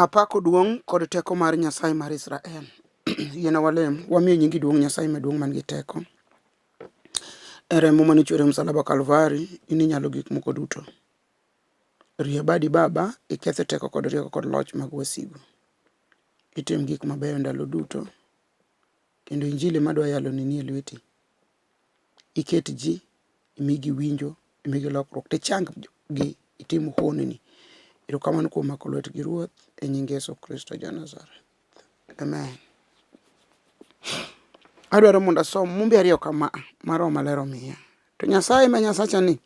Apako duong' kod teko mar Nyasaye mar Israel. Yiena walem, wamiyo nyingi duong' Nyasaye maduong' man gi teko. E remo mane ochwer e msalaba Kalvari, in inyalo gik moko duto. Rie badi Baba, ikethe teko kod rieko kod loch mag wasigu. Itim gik mabeyo ndalo duto, kendo injili madwa yaloni nie lweti. Iket ji, imigi winjo, imigi lokruok, tichang gi, itim honni. Erokamano kuom mako lwetgi Ruoth, e nying Yesu Kristo ja Nazareth. Amen. Adwaro mondo asom mumbe ariyo kama ma Roho Maler omiya. To Nyasaye ma Nyasacha ni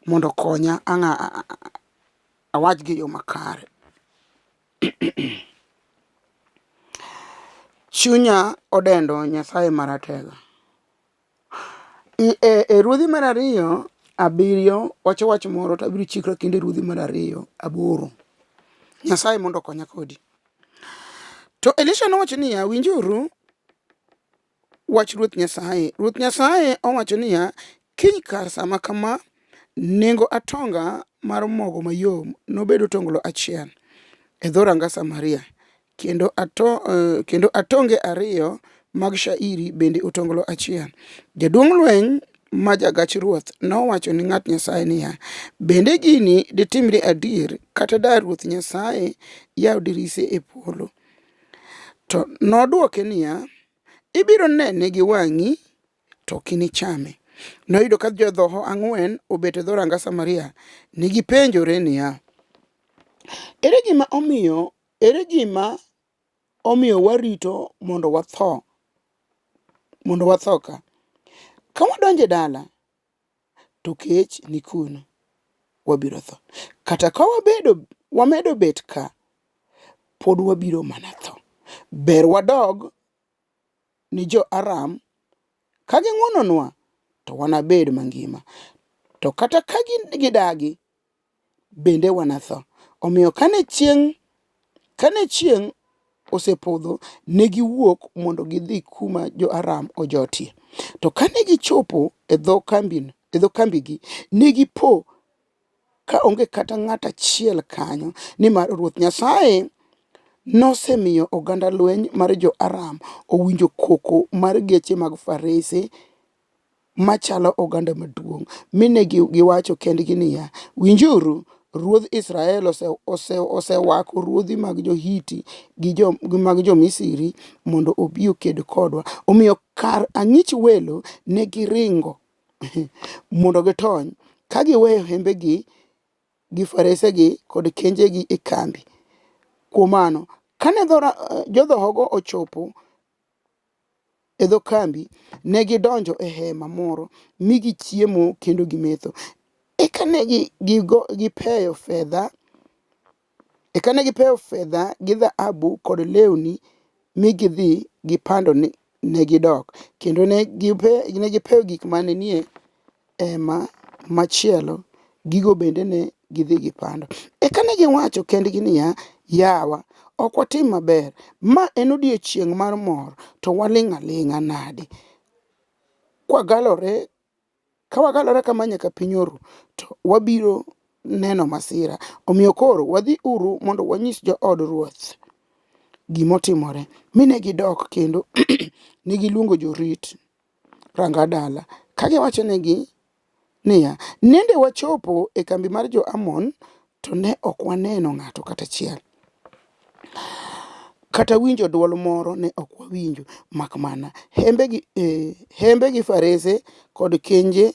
mondo okonya ang'a awach gi yo makare. Chunya odendo Nyasaye Maratego. E ruodhi mar ariyo abiriyo wacho wach moro to abiro chikra kendo e ruodhi mar ariyo aboro. Nyasaye mondo okonya kodi. To Elisha nowacho niya, winjuru wach Ruoth Nyasaye. Ruoth Nyasaye owacho niya, kiny kar sa ma kama, nengo atonga mar mogo mayom nobed otonglo achiel e dhoranga Samaria, kendo, ato, kendo atonge ariyo mag shairi bende otonglo achiel. Jaduong' lweny ma jagach ruoth nowacho ni ng'at Nyasaye niya, bende gini ditimre adier kata da Ruoth Nyasaye yaw dirise e polo? To nodwoke niya, Ibiro nene gi wang'i, to ok inichame. Noyudo ka jodhoho ang'wen obet e dhoranga Samaria. Ne gipenjore niya, Ere gima omiyo, ere gima omiyo warito mondo watho, mondo watho ka? Ka wadonjo e dala, to kech ni kuno, wabiro tho. Kata ka wabedo, wamedo bet ka, pod wabiro mana tho. Ber wadog ni jo-Aram, ka ging'wononwa, to wanabed mangima. To kata ka gidagi, bende wanatho. Omiyo kane chieng' osepodho, ne giwuok mondo gidhi kuma jo-Aram ojotie. To kane gichopo e dho kambigi, ne gipo ka onge kata ng'at achiel kanyo, nimar Ruoth Nyasaye nosemiyo oganda lweny mar jo-Aram owinjo koko mar geche mag farese machalo oganda maduong', mi ne giwacho kendgi niya, Winjuru, ruodh Israel osewako ruodhi mag jo-Hiti gi mag jo-Misri mondo obi oked kodwa. Omiyo kar ang'ich welo ne giringo mondo gitony, ka giweyo hembegi gi faresegi kod kenjegi e kambi. Kuom mano, kane jodhohogo ochopo e dho kambi, ne gidonjo e hema moro mi gichiemo kendo gimetho. Eka ne gipeyo fedha Eka ne gipeyo fedha gi dhahabu kod lewni mi gidhi gipando ne gidok. Kendo ne gipeyo gik mane nie hema machielo, gigo bende ne gidhi gipando. Eka ne giwacho kendgi niya, Yawa, ok watim maber. Ma en odiechieng' mar mor, to waling' aling'a nade? Kwagalore Ka wagalore kama nyaka piny oru, to wabiro neno masira. Omiyo koro wadhi uru mondo wanyis jood ruoth gimotimore. Mi ne gidok kendo ne giluongo jorit ranga dala ka giwachonegi niya, Nende wachopo e kambi mar jo-Amon, to ne ok waneno ng'ato kata achiel. Kata winjo dwol moro ne ok wawinjo, mak mana hembe gi farese kod kenje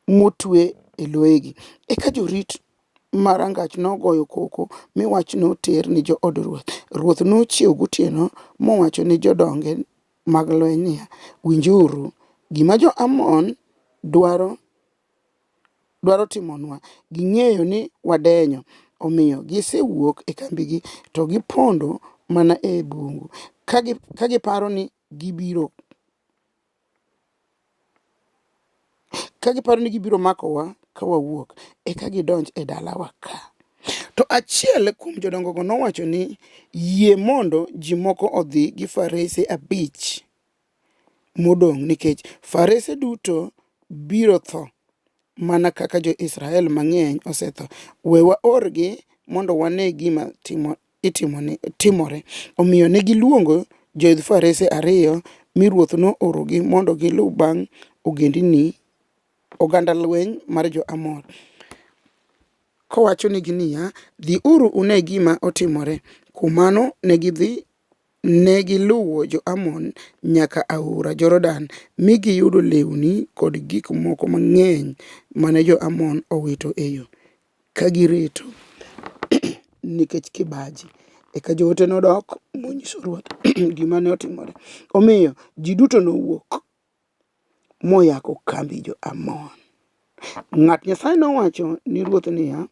motwe e loyegi. Eka jorit ma rangach nogoyo koko mi wach noter ni jood ruoth. Ruoth nochiew gotieno mowacho ni jodonge mag lweny niya, Winjuru gima jo-Amon dwaro timonwa. Ging'eyo ni wadenyo, omiyo gisewuok e kambigi to gipondo mana e bungu, ka giparo ni gibiro makowa ka wawuok, eka gidonj e dalawa ka. To achiel kuom jodongogo nowacho ni, Yie mondo ji moko odhi gi farese abich modong' nikech farese duto biro tho mana kaka jo-Israel mang'eny osetho. We waorgi mondo wane gima timo, itimone, timore. Omiyo ne giluongo joidh farese ariyo mi ruoth noorogi mondo giluw bang' ogendini oganda lweny mar jo-Amor. Kowachonegi niya, Dhiuru une gima otimore. Kuom mano ne gidhi ne giluwo jo-Amon nyaka aora Jordan mi giyudo lewni kod gik moko mang'eny mane jo-Amon owito e yo ka gireto nikech kibaji. Eka joote nodok monyiso ruoth gima ne otimore. Omiyo ji duto nowuok moyako kambi jo-Amon. Ng'at Nyasaye nowacho ni ruoth niya,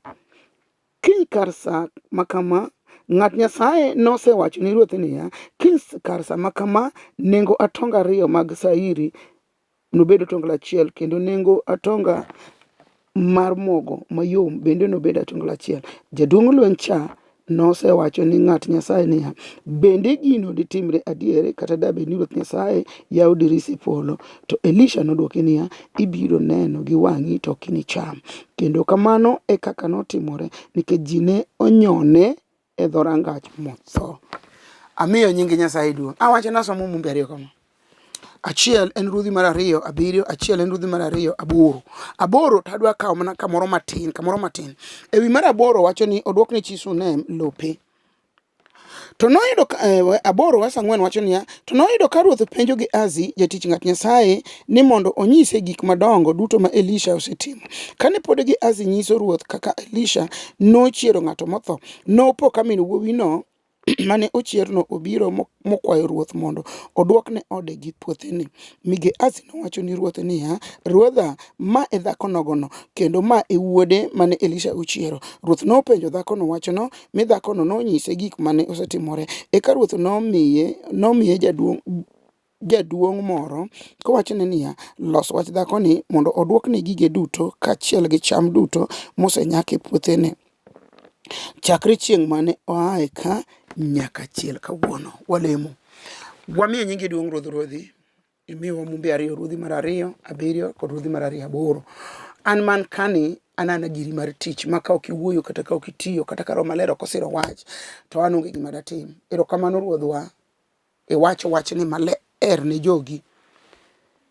Kiny kar sa ma kama, ng'at Nyasaye nosewacho ni ruoth niya, Kiny kar sa ma kama, nengo atonga ariyo mag shairi nobed otonglo achiel, kendo nengo atonga mar mogo mayom bende nobed atonglo achiel. Jaduong' lweny cha nosewacho ni ng'at Nyasaye niya, Bende gino ditimre adier kata dabed ni Ruoth Nyasaye yawo dirise polo? To Elisha nodwoke niya, Ibiro neno gi wang'i to ok inicham. Kendo kamano e kaka notimore nikech ji ne onyone e dhorangach motho. Amiyo nying Nyasaye duong'. Awacho nasomo Mumbe ariyo kama. Achiel en ruodhi mar ariyo abiriyo, achiel en ruodhi mar ariyo aboro. Aboro to adwa kawo mana kamoro matin, kamoro matin. E wi mar aboro wacho ni odwok ne chi Shunem lope. To noyudo eh, aboro wes ang'wen wacho niya, to noyudo ka ruoth penjo Gehazi jatich ng'at Nyasaye ni mondo onyise gik madongo duto ma Elisha osetimo. Kane pod Gehazi nyiso ruoth kaka Elisha nochiero ng'ato motho, nopo ka min wuowino mane ochierno obiro mokwayo ruoth mondo odwokne ode gi puothene. Mi Gehazi nowacho ni ruoth niya, Ruodha, ma e dhako nogono, kendo ma e wuode mane Elisha ochiero. Ruoth nopenjo dhakono wachno, mi dhakono nonyise gik mane osetimore. Eka ruoth nomiye, nomiye jaduong' jaduong' moro kowachone niya, Los wach dhakoni mondo odwokne gige duto kaachiel gi cham duto mosenyak e puothene chakre chieng' mane oae ka nyaka chiel kawuono. Walemo. Wamiyo nyingi duong' Ruodh Ruodhi. Imiyowa mumbe ariyo, ruodhi mar ariyo abiriyo kod ruodhi mar ariyo aboro. An man kani an ana giri mar tich ma ka ok iwuoyo kata ka ok itiyo kata ka Roho Maler ok osiro wach to an onge gima datim. Erokamano Ruodhwa, iwacho wachni maler ne jogi.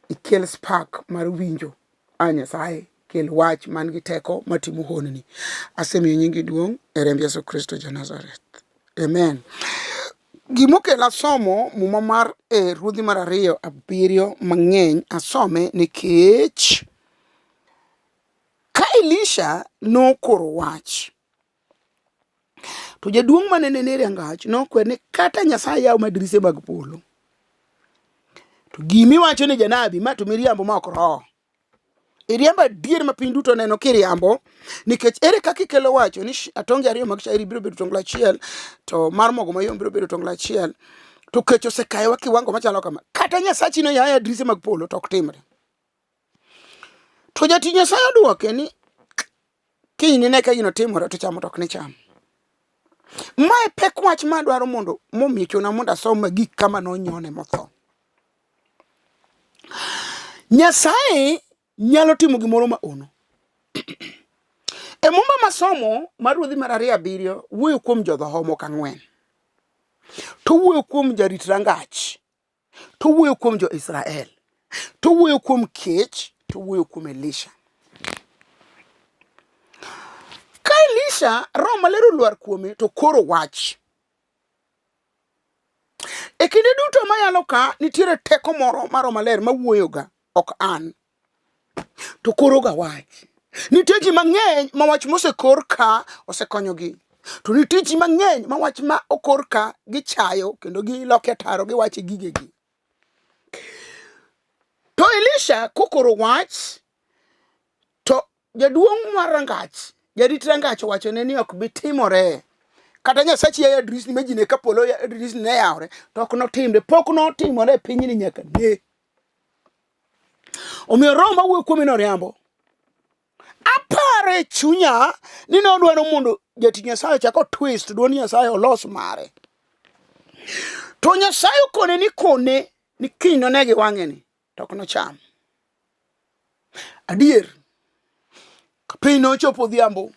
Ikel spark mar winjo a Nyasaye, kel wach man gi teko matimo honni. Asemiyo nyingi duong' e remb Yesu Kristo ja Nazareth. Amen. Gimokelo asomo muma mar e ruodhi mar ariyo abiriyo mang'eny asome nikech ka Elisha nokoro wach to jaduong' mane nene e rangach nokwer ni kata Nyasaye yaw madirise mag polo to gimiwacho ni janabi ma to miriambo ma ok roho Iriambo adier ma piny duto neno kiriambo nikech ere kaka ikelo wacho ni atonge ariyo mag shairi biro bedo tonglo achiel to mar mogo mayom biro bedo tonglo achiel to kech osekayowa kiwango machalo kama kata Nyasachi no yaye adrise mag polo to ok timre. To jatich Nyasaye odwoke ni kiny nine ka gino timore to chamo to ok nicham. Mae pek wach ma adwaro mondo momiyo chuna mondo asom magik kama nonyone motho. Nyasaye nyalo timo gimoro ma ono. E mumba masomo mar ruodhi mar ariyo abiriyo wuoyo kuom jodhoho moko ang'wen. To wuoyo kuom jarit rangach. To wuoyo kuom jo-Israel. To wuoyo kuom kech. To wuoyo kuom Elisha. Ka Elisha roho maler olwar kuome to koro wach. E kinde duto mayalo ka nitiere teko moro mar Roho Maler mawuoyoga, ok an. To koroga wach. Nitie ji mang'eny ma wach mosekor ka osekonyogi. To nitie ji mang'eny ma wach ma okor ka gichayo kendo giloke ataro giwacho e gigegi. To Elisha kokoro wach to Jaduong' mar rangach, jarit rangach owachone ni ok bi timore. Kata Nyasachi yayo dirisni ma ji ne ka polo dirisni ne yawore to ok notimre. Pok notimore e pinyni nyaka ne. Omiyo roho mawuoyo kuome no riambo. Aparo e chunya ni nodwaro mondo jatich Nyasaye ochak otwist duond Nyasaye olos mare. To Nyasaye okone ni kone ni kiny none gi wang'e ni to ok nocham. Adier, piny nochopo odhiambo.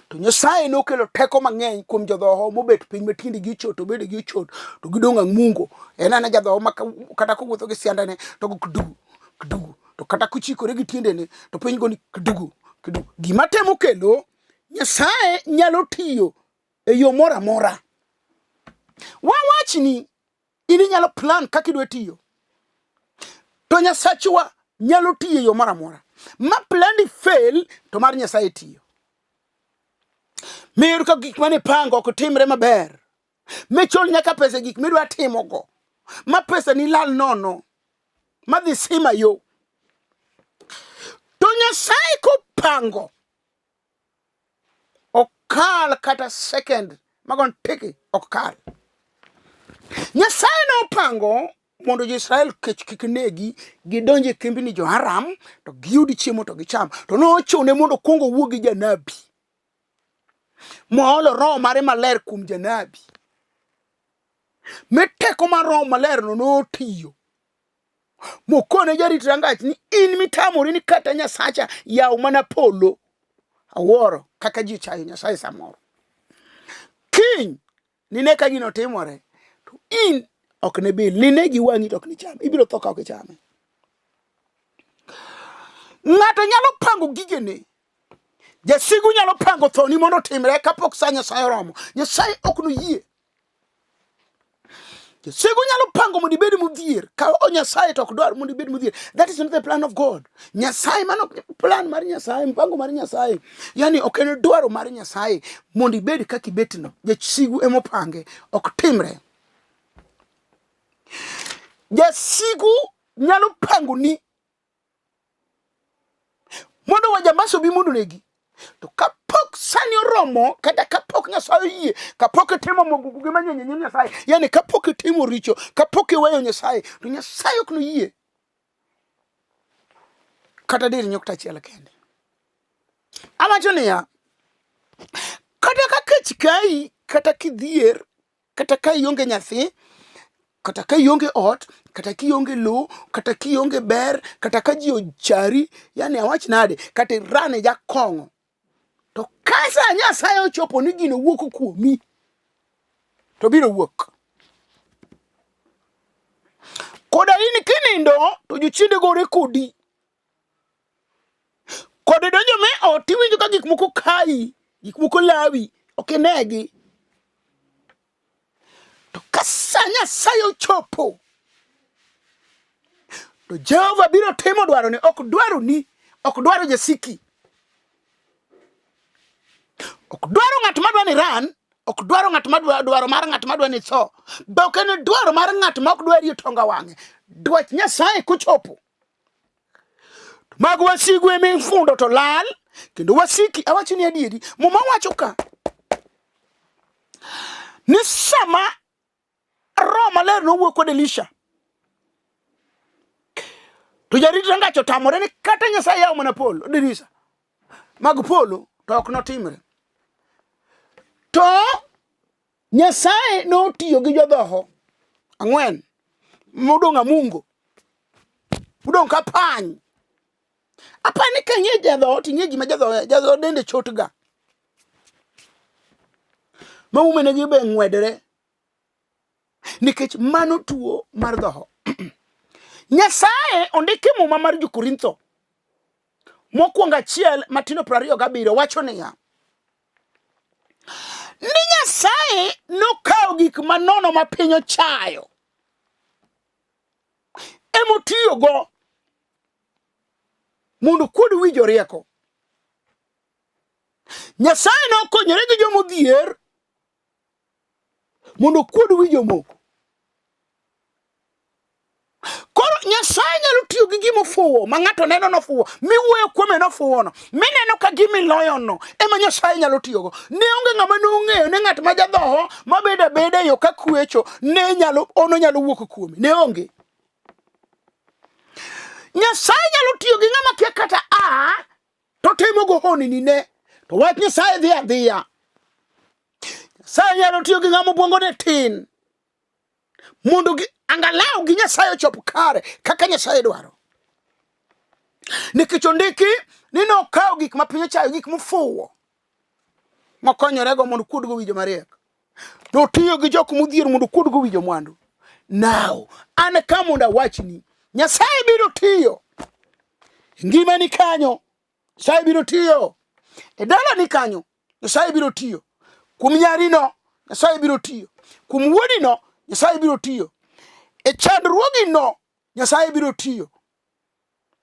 To Nyasaye nokelo teko mang'eny kuom jodhoho mobet piny ma tiendegi ochot to bedegi ochot to gidong' ang'ungo. En ana jadhoho ma kata kowuotho gi siandane to go kdugu kdugu to kata kochikore gi tiendene to piny goni kdugu kdugu. Gima temo kelo Nyasaye nyalo tiyo e yo moro amora. Wawachni in inyalo plan kaka idwa tiyo to Nyasachwa nyalo tiyo e yo moro amora. Ma plandi fail to mar Nyasaye tiyo. Miyud ka gik mane ipango ok timre maber. Michul nyaka pesa e gik midwa timogo. Ma pesa ni lal nono. Ma dhi sima yo. To Nyasaye kopango ok kal kata second magon tiki ok kal. Nyasaye nopango mondo jo-Israel kech kik negi gidonj e kembni jo-Aram to giyud chiemo to gicham. To nochune mondo okwong owuo gi janabi moolo roho mare maler kuom janabi. Mi teko mar roho malerno notiyo mokone jarit rangach ni in mitamori ni kata Nyasacha yaw mana polo. Awuoro kaka ji ochayo Nyasaye samoro. Kiny nine ka gino timore to in ok ne bil nine gi wang'i to ok nichame ibiro tho ka ok ichame. Ng'ato nyalo pango gigene Jasigu nyalo pango thoni mondo otimre kapok sa Nyasaye oromo. Nyasaye ok noyie. Jasigu nyalo pango mondo ibed modhier. Ka o Nyasaye to ok dwar mondo ibed modhier. That is not the plan of God. Nyasaye mano plan mar Nyasaye, mpango mar Nyasaye. Yani ok en dwaro mar Nyasaye mondo ibed kaka ibetno. Jasigu emopange, ok timre. Jasigu nyalo pangoni mondo wajambas obi mondo onegi to kapok sani oromo kata kapok nyasaye oyie kapok itimo mogugu mang'eny e nyim nyasaye yani kapok itimo richo kapok iweyo nyasaye to nyasaye ok noyie kata dir nyukta achiel kende awacho niya kata ka kech kayi kata kidhier kata ka ionge nyathi kata ka ionge ot kata ka ionge lowo kata ka ionge ber kata ka ji ochari yani awach nade kata irane jakong'o to ka sa nyasaye ochopo ni gino wuok kuomi to biro wuok koda in kinindo to jochiende gore kodi kod donjo me ot iwinjo ka gik moko kayi gik moko lawi ok inegi to ka sa nyasaye ochopo to jehova biro timo dwarone ok dwaroni ok dwaro jasiki ok dwaro ng'at madwa ni ran ok dwaro ng'at madwa dwaro mar ng'at madwa ni tho be ok en dwaro mar ng'at ma ok dwari tonga wang'e dwach nyasaye kochopo Mag wasigu ema ifundo to lal, kendo wasiki awacho ni adieri. Muma wacho ka ni sama Roho Maler nowuok kod Elisha to jarit rangach otamore ni kata Nyasaye yawo mana polo dirisa mag polo to ok notimre. To Nyasaye notiyo gi jodhoho ang'wen modong' amungo modong' ka pany. Apani ka ing'e jadhoho to ing'e gima jadhoho jadhoho dende chotga. Ma umenegi be ng'wedre nikech mano tuo mar dhoho. Nyasaye ondiki muma mar jo-Korintho mokwongo achiel matindo 27 wacho niya ni Nyasaye nokawo gik manono ma piny ochayo emotiyogo mondo okuod wi jorieko. Nyasaye nokonyore gi joma odhier mondo okuod wi jomoko. Koro Nyasaye nyalo tiyo gi gima ofuwo ma ng'ato neno nofuwo, miwuoyo kuome nofuwono, mineno ka gima iloyono ema Nyasaye nyalo tiyogo. Ne onge ng'ama nong'eyo ni ng'at ma jadhoho mabedo abeda e yo ka kwecho ne nyalo ono nyalo wuok kuome. Ne onge. Nyasaye nyalo tiyo gi ng'ama kia kata a to timo go honni ne to wach Nyasaye dhi adhiya. Nyasaye nyalo tiyo gi ng'ama obwongone tin mondo gi angalau gi Nyasaye ochop kare kaka Nyasaye dwaro. Nikech ondiki ni nokawo gik ma piny ochayo, gik mofuwo. mokonyorego mondo okuodgo wi joma riek. Notiyo gi jok modhier mondo okuodgo wi jomwandu. Now, an ka mondo awachni, Nyasaye biro tiyo ngimani kanyo. Nyasaye biro tiyo e dalani kanyo. Nyasaye biro tiyo kuom nyarino. Nyasaye biro tiyo kuom wuodino. Nyasaye biro tiyo e chandruogino. Nyasaye biro tiyo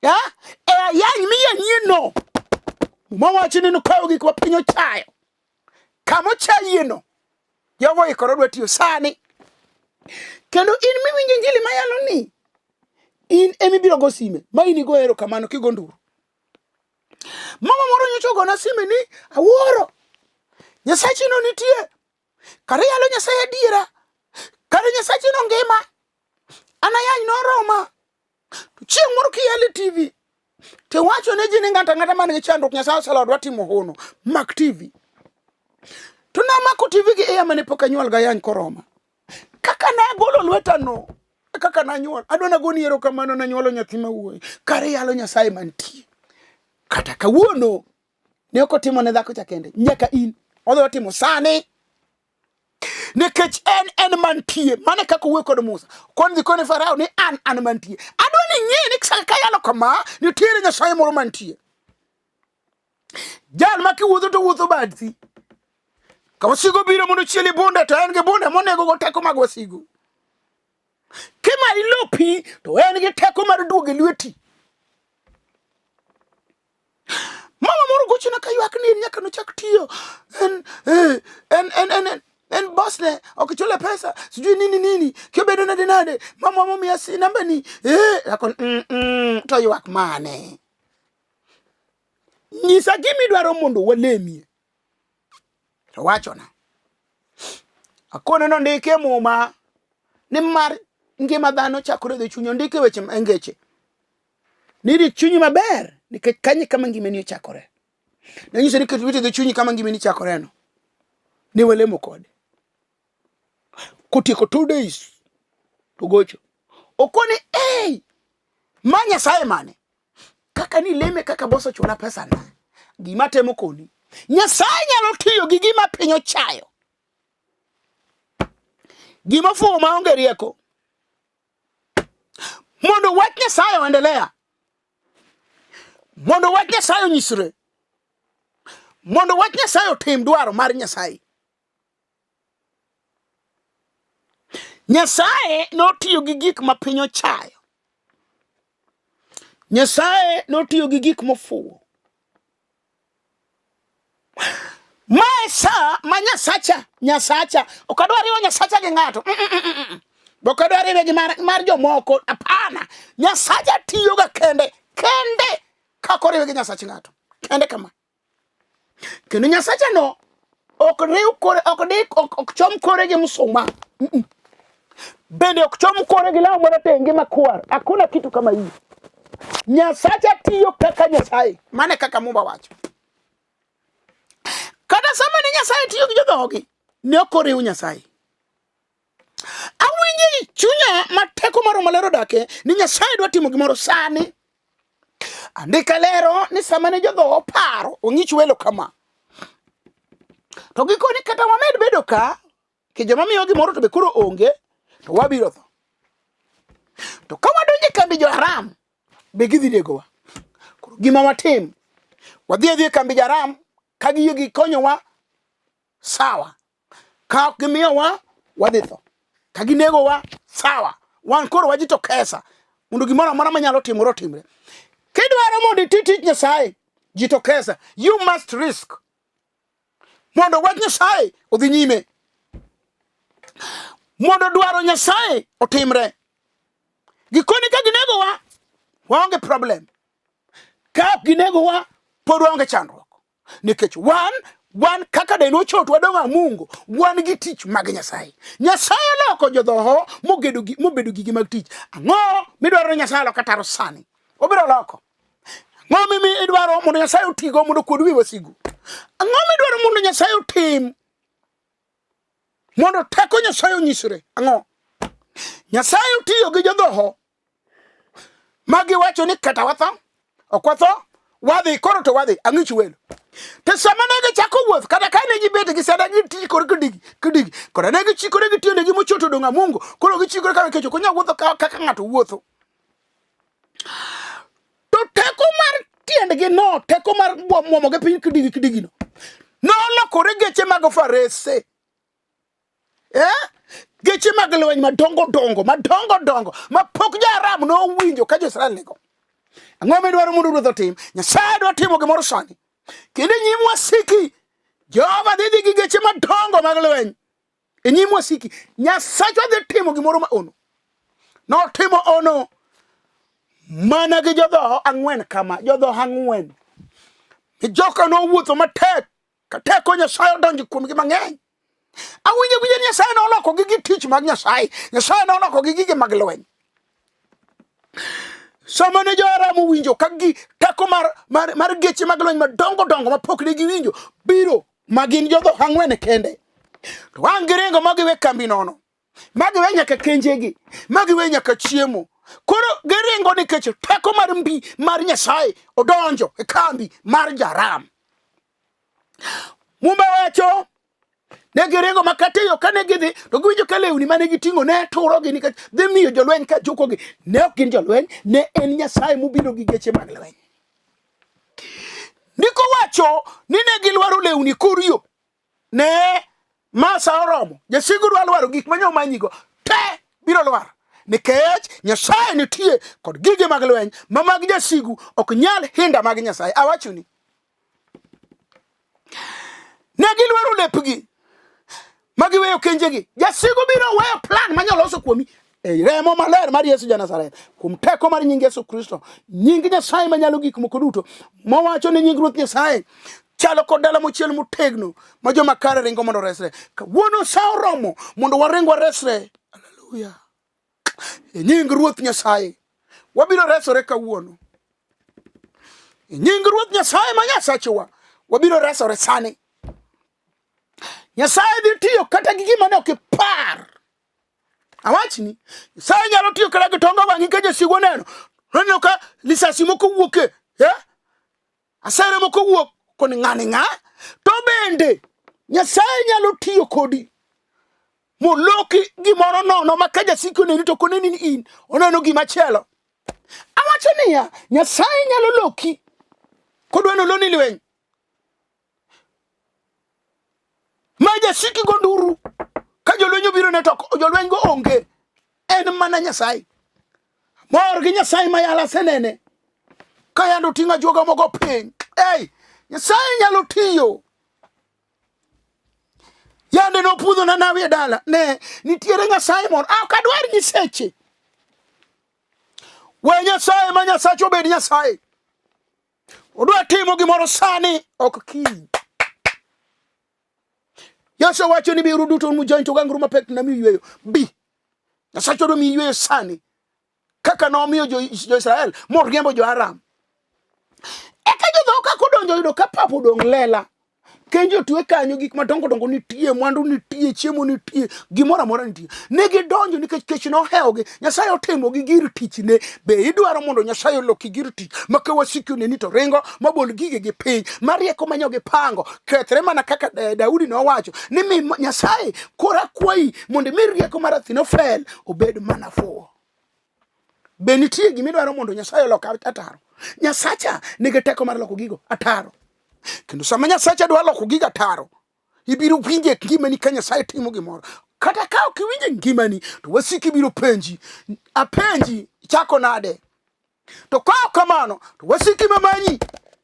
ya e ayany miyanyieno. Muma wacho ni nokawo gik ma piny ochayo. Kama ochayieno, Jehova oikore dwa tiyo sani. Kendo in miwinjo injili mayalo ni in emibiro go sime ma in igo erokamano kigo nduru. Mama moro nyocha ogona sime ni awuoro. Nyasachino nitie. Kare yalo Nyasaye adiera. Kare Nyasachino ngima. An ayany noroma. To chieng' moro kiyalo e TV to iwacho ne ji ni ng'ato ang'ata man gi chandruok Nyasaye oselodwa dwa timo hono. Mak TV. To namako TV gi iya mane pok anyuol gayany koroma. Kaka nagolo lweta no, e kaka nanyuol. Adwa nagoni erokamano nanyuolo nyathi ma wuoyi. Kare yalo Nyasaye mantie. Kata kawuono ne ok otimo ne dhako cha kende, nyaka in. Odhi timo sani. Nikech en en mantie. Mano e kaka owuoyo kod Musa. Kon dhi kone Farao ni an an mantie. Adwa ni ing'e ni ka yalo kama, nitiere Nyasaye moro mantie. Jal ma kiwuotho to wuotho bathi. Ka wasigu obiro mondo ochieli bunde to en gi bunde monego go teko mag wasigu. Kimayi lopi to en gi teko mar duogo e lweti. Mama moro gochona ka ywak ni en nyaka nochak tiyo. En eh, en en en en en boss ne ok chule pesa sijui nini nini kiobedo nade nade mama momiya si namba ni eh akon to ywak mane. Nyisa gima idwaro mondo walemie. To wachona. Akone nondiki e muma ni mar ngima dhano chakore e chuny ondiki e weche e ngeche. Ni rit chunyi maber nikech kanyo kama ngimani ochakore. Nanyiso ni ket lweti e chunyi kama ngimani chakoreno. Ne walemo kode. Kotieko 2 days to gocho. Okoni, "Ei, ma Nyasaye mane?" Kaka ni leme kaka boss ochula pesa na. Gima temo koni. Nyasaye nyalo tiyo gi gima piny ochayo. Gima ofuwo maonge rieko. Mondo wach Nyasaye oendelea. Mondo wach Nyasaye onyisre. Mondo wach Nyasaye otim dwaro mar Nyasaye. Nyasaye notiyo gi gik ma piny ochayo. Nyasaye notiyo gi gik mofuwo. Mae sa ma Nyasacha, Nyasacha, ok adwa riwo Nyasacha gi ng'ato. Ok adwa riwe gi mar, mar jomoko. Hapana. Nyasacha tiyoga kende, kende ka ok oriwe gi Nyasach ng'ato. Kende kama. Kendo Nyasacha no ok riw kore, ok dik, ok chom kore gi msuma. Bende ok chom kore gi law marateng' gi makwar. Hakuna kitu kama hiyo. Nyasacha tiyo kaka Nyasaye. Mano e kaka Muma wacho. Kata sama ne Nyasaye tiyo gi jodhogi, ne ok oriw Nyasaye. Awinjo e chunya ma teko mar Roho Maler odake ni Nyasaye dwa timo gimoro sani. Andika lero ni sama ne jodhoho oparo ong'ich welo kama. To gikone kata wamed bedo ka, ke joma miyo gimoro to be koro onge, to wabiro tho. To ka wadonjo e kambi jo Aram, be gidhi negowa. Koro gima watim, wadhi adhi e kambi jo Aram, ka giyie gikonyowa, sawa. Ka ok gimiyowa, wadhi tho. Ka ginegowa, sawa. Wan koro wajitokesa mondo gimoro amora manyalo timore otimre. Kidwaro mondo iti tich Nyasaye, jitokesa. You must risk. Mondo wach Nyasaye odhi nyime. Mondo dwaro Nyasaye otimre. Gikoni ka ginegowa, waonge problem. Ka ok ginegowa, pod waonge chandruok. Nikech wan kaka dendwa ochot wadong' amungo, wan gi tich mag Nyasaye. Nyasaye oloko jodhoho mobedo gige mag tich. Ang'o midwaro ni Nyasaye olok ataro sani? Obiro loko. Ang'o mimi idwaro mondo Nyasaye otigo mondo okuod wi wasigu? Ang'o midwaro mondo Nyasaye otim mondo teko Nyasaye onyisre? Ang'o? Nyasaye otiyo gi jodhoho ma giwacho ni kata watho ok watho, wadhi koro to wadhi ang'ich welo. To sama ne gichako wuoth kata ka ne gibet gi sada gichikore kidigi kidigi. Koro ne gichikore gi tiendegi mochoto odong' amungo. Koro gichikore kaka nikech ok onyal wuotho kaka ng'ato wuotho. To teko mar tiendgi no, teko mar muomogi piny kidigi kidigi no, nolokore geche mag farese. Eh? Geche mag lweny madongo dongo, madongo dongo, ma pok jo-Aram nowinjo ka jo-Israel nigo. Ang'o midwaro mondo ruoth otim? Nyasaye dwa timo gimoro sani. Kendo e nyim wasiki, Jehova dhi dhi gi geche madongo mag lweny. E nyim wasiki, Nyasachwa dhi timo gimoro ma ono. Notimo ono mana gi jodhoho ang'wen kama, jodhoho ang'wen. Joka nowuotho matek ka teko Nyasaye odonjo kuomgi mang'eny. Awinjo winjo ni Nyasaye noloko gi gi tich mag Nyasaye. Nyasaye noloko gi gige mag lweny. Sama ne jo-Aram owinjo ka gi teko mar, mar, mar geche mag lweny madongo dongo ma pok ne giwinjo biro ma gin jodho ang'wen kende. To ang' giringo ma giwe kambi nono. Ma giwe nyaka kenjegi, ma giwe nyaka chiemo. Koro giringo nikech teko mar mbi mar Nyasaye odonjo e kambi mar jo-Aram. Muma wacho ne giringo ma kata e yo kane gidhi to giwinjo ka lewni mane giting'o ne turogi nikech dhi miyo jolweny ka jukogi. Ne ok gin jolweny, ne en Nyasaye mobiro gi geche mag lweny. Ndiko wacho ni ne gilwaro lewni kor yo. Ne ma sa oromo, jasigu dwa lwaro gik ma nyomanyigo te biro lwar nikech Nyasaye nitie kod gige mag lweny ma mag jasigu ok nyal hinda mag Nyasaye. Awachoni Ne gilwero lepgi ma giweyo kenjegi. Jasigu biro weyo plan manya loso kuomi e remo maler mar Yesu ja Nazareth, kuom teko mar nying Yesu Kristo, nying Nyasaye manyalo gik moko duto, mowacho ni nying Ruoth Nyasaye chalo kod dala mochiel motegno ma joma kare ringo mondo oresre. Kawuono sa oromo mondo waring waresre. Haleluya! E nying Ruoth Nyasaye wabiro resore kawuono. E nying Ruoth Nyasaye ma Nyasachwa wabiro resore sani. Nyasaye dhi tiyo kata gi gima ne ok ipar. Awachni, Nyasaye nyalo tiyo kata gi tonga wang'i ka jasigu oneno. Noneno ka lisasi moko wuok e, eh? Asere moko wuok koni ng'ani ng'a. To bende Nyasaye nyalo tiyo kodi moloki gimoro nono ma ka jasiki oneni to ok oneni ni in, oneno gima chielo. Awacho niya, Nyasaye nyalo loki kodwa noloni lweny ma jasiki go nduru ka jolweny obiro ne to jolweny go onge, en mana Nyasaye. Mor gi Nyasaye ma yala asenene ka yando oting'o ajuoga mogo piny. Ei, Nyasaye nyalo tiyo. Yande nopudho na nawi e dala. Ne, nitiere Nyasaye moro. Ah, ok adwar nyiseche. We Nyasaye ma Nyasache obed Nyasaye. Odwa timo gimoro sani, ok kiny. Yesu wacho ni biuru duto un mujony to gangru mapek namiu yweyo. Bi. Nyasache odwa miyi yweyo sani. Kaka nomiyo jo-Israel moriembo jo-Aram. Eka jodhoho kaka odonjo oyudo ka pap odong' lela. Kenje otwe kanyo, gik madongo dongo nitie, mwandu nitie, chiemo nitie, gimoro amora nitie. Ne gidonjo nikech kech nohewogi. Nyasaye otimogi gir tichne. Be idwaro mondo Nyasaye oloki gir tich ma ka wasiki oneni to ringo mabol gigegi piny, ma rieko manyo gipango kethre mana kaka Daudi nowacho ni mi Nyasaye koro akwayi mondo imi rieko mar Ahithofel obed mana fuwo. Be nitie gima idwaro mondo Nyasaye olok ataro? Nyasacha nigi teko mar loko gigo ataro. Kendo sama Nyasacha dwa loko gigo ataro, ibiro winjo e ngimani ka Nyasaye timo gimoro. Kata ka ok iwinjo e ngimani, to wasiki biro penji, apenji, ichako nade? To ka ok kamano, to wasiki mamanyi,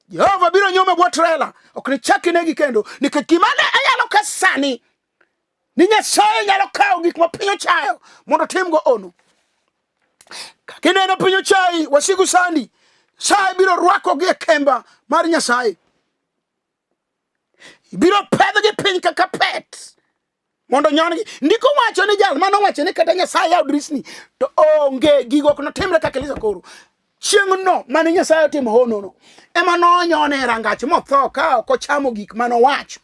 Jehova biro nyume bwo trela, ok nichak inegi kendo, nikech gima ne ayalo ka sani, ni Nyasaye nyalo kawo gik ma piny ochayo mondo otimgo ono. Kineno piny ochayi, wasigu sandi, Nyasaye biro rwakogi e kemba mar Nyasaye. Ibiro pedhgi piny kaka pet mondo nyon-gi. Ndiko wacho ni jal mano wacho ni kata Nyasaye yaw dirisni to onge gigo ok notimre kaka Elisa koro. Chieng'no mane Nyasaye otimo honono ema nonyone e rangach motho ka ok ochamo gik mane owacho.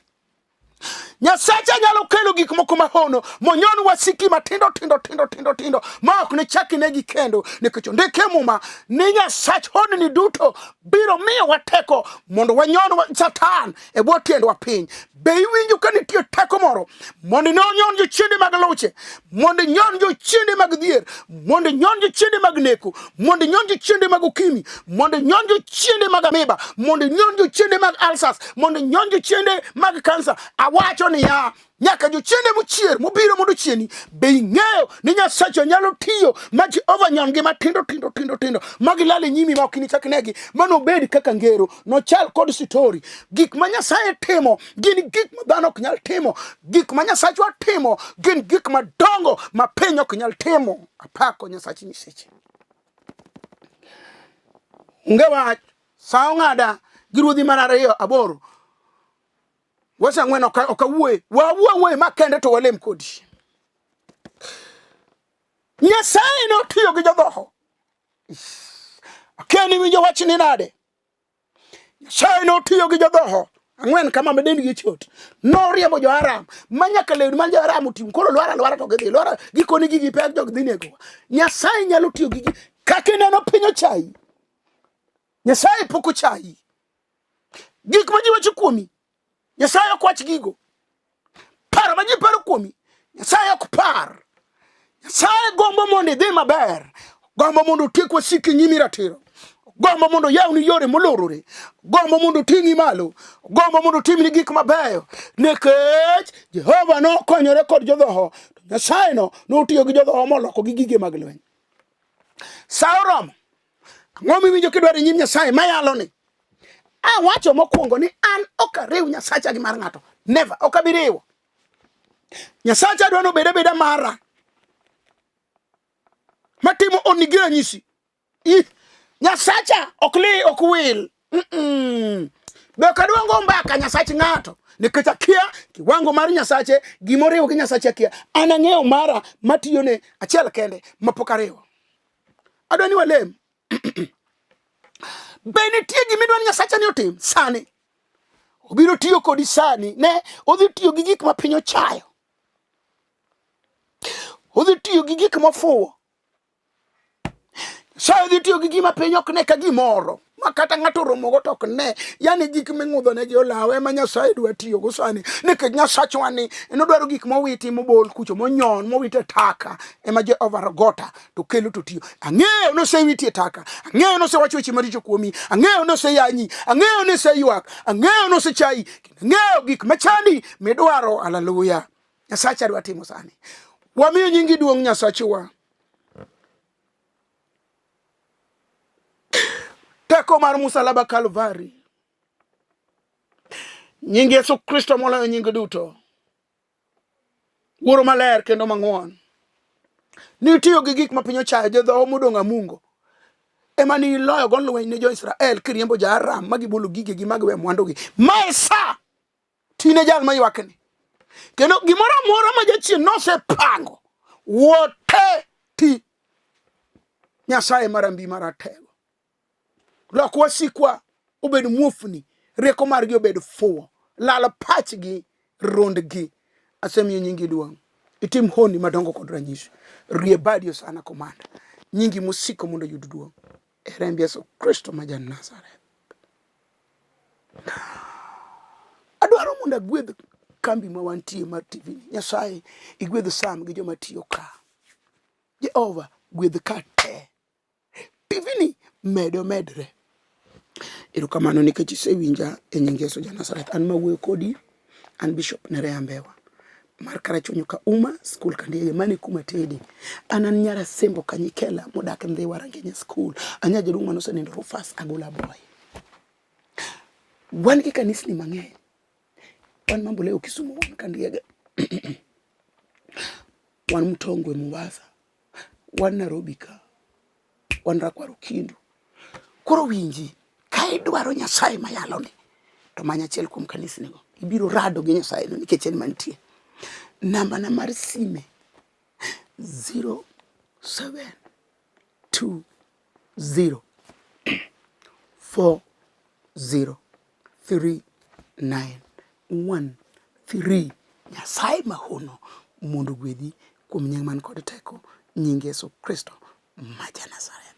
Nyasacha nyalo kelo gik moko mahono monyon wasiki matindo tindo tindo tindo tindo ma ok ne chak inegi kendo, nikech ondike e Muma ni Nyasach honni duto biro miyowa teko mondo wanyon Satan e bwo tiendwa piny. Be iwinjo ka nitie teko moro mondo inyon jochiende mag luche, mondo inyon jochiende mag dhier, mondo inyon jochiende mag neko, mondo inyon jochiende mag okimi, mondo inyon jochiende mag amiba, mondo inyon jochiende mag ulcers, mondo inyon jochiende mag kansa. Awacho niya, nyaka jochiende mochier mobiro mondo ochieni, be ing'eyo ni Nyasacha nyalo tiyo ma Jehova nyon-gi matindo tindo tindo tindo ma gilal e nyimi ma ok inichak negi, mano obed kaka ngero, nochal kod sitori. Gik ma Nyasaye timo gin gik ma dhano ok nyal timo. Gik ma Nyasachwa timo gin gik madongo ma piny ok nyal timo. Apako Nyasach nyiseche. Onge wach, sa ong'ada gi ruodhi mar ariyo aboro. Wes ang'wen ok ok awuoye. Wawuo awuoye ma kende to walem kodi. Nyasaye notiyo gi jodhoho. Akia ni winjo wachni nade? Nyasaye notiyo gi jodhoho ang'wen kama ma dendgi chot. Noriembo jo-Aram ma nyaka lewni ma jo-Aram oting'o koro lwar alwara to gidhi lwar gikoni gigi pek jog dhi negowa. Nyasaye nyalo tiyo gi gi kaka ineno piny ochayi. Nyasaye pok ochayi. Gik ma ji wacho kuomi, Nyasaye ok wach gigo. Paro ma ji paro kuomi, Nyasaye ok par. Nyasaye gombo mondo idhi maber, gombo mondo otiek wasiki nyimi ratiro, gombo mondo oyawni yore molorore, gombo mondo oting'i malo, gombo mondo otimni gik mabeyo, nikech Jehova nokonyore kod jodhoho, to Nyasaye no notiyo gi jodhoho moloko gi gige mag lweny. Sa oromo. Ang'o miwinjo kidwaro e nyim Nyasaye mayalo ni? Awacho mokwongo ni an ok ariw Nyasacha gi mar ng'ato. Never, ok abi riwo. Nyasacha dwa ni obed abeda mara. Matimo onni gi ranyisi. Ih, Nyasacha ok li ok wil. Mm -mm. Be ok adwa go mbaka Nyasach ng'ato nikech akia kiwango mar Nyasache, gimoriwo gi Nyasache akia. An ang'eyo mara matiyone achiel kende mapok ariwo. Adwa ni walem. Be nitie gima idwa ni Nyasacha ni otim sani? Obiro tiyo kodi sani. Ne, odhi tiyo gi gik ma piny ochayo. Odhi tiyo gi gik mofuwo. Nyasaye odhi tiyo gi gima piny ok ne ka gimoro ma kata ng'ato oromogo to ok ne. Yani gik ming'udho ne gi olawo ema Nyasaye dwa tiyogo sani. Nikech Nyasachwa ni en odwaro gik mowiti mobol kucho monyon mowit e taka ema Jehova Rogota to kelo to tiyo. Ang'eyo nosewiti e taka, ang'eyo nosewacho weche maricho kuomi, ang'eyo noseyanyi, ang'eyo noseywak, ang'eyo nosechayi, kendo ang'eyo gik machandi midwaro. Haleluya. Nyasacha dwa timo sani. Wamiyo nyingi duong' Nyasachewa. Teko mar musalaba Kalvari. Nying Yesu Kristo moloyo nying duto. Wuoro maler kendo mang'won. Nitiyo gi gik ma piny ochayo jodhoho modong' amungo. Ema ni iloyo go lweny ne jo-Israel kiriembo ja-Aram ma gibolo gigegi ma giwe mwandugi. Ma e sa tine jal maywakni. Kendo gimoro amora ma jachien nosepango wote ti Nyasaye marambi maratego. Lok wasikwa obed muofni, rieko margi obed fuwo, lal pachgi, rondgi. Asemiyo nyingi duong'. Itim honni madongo kod ranyisi. Rie badi Osana Komanda. Nyingi mosiko mondo oyud duong'. E remb Yesu Kristo ma ja Nazareth. Adwaro mondo agwedh kambi ma wantie mar TV ni. Nyasaye igwedh Sam gi joma tiyo ka. Jehova gwedh ka te. TV ni medo medre. Erokamano nikech isewinja e nying Yesu ja Nazareth. An mawuoyo kodi, an Bishop Nerea Mbewa mar Karachuonyo ka Uma School Kandiege, mane kuma tede. An an nyar Asembo Kanyikela modak Ndhiwa Rangenye School. Anya jaduong' mane osenindo Rufus Agola Boy. Wan gi kanisni mang'eny. Wan Mamboleo Kisumu, wan Kandiege. Wan Mtongwe Mombasa. Wan Nairobi ka. Wan Rakwaro Kindu. Koro winji, ka idwaro Nyasaye mayaloni, to many achiel kuom kanisnigo. Ibiro rado gi Nyasaye no nikech en mantie. Namba na mar sime 0720 40 39 1 3. Nyasaye mahono mondo ogwedhi kuom nying man kod teko, nying Yesu Kristo ma ja Nazareth.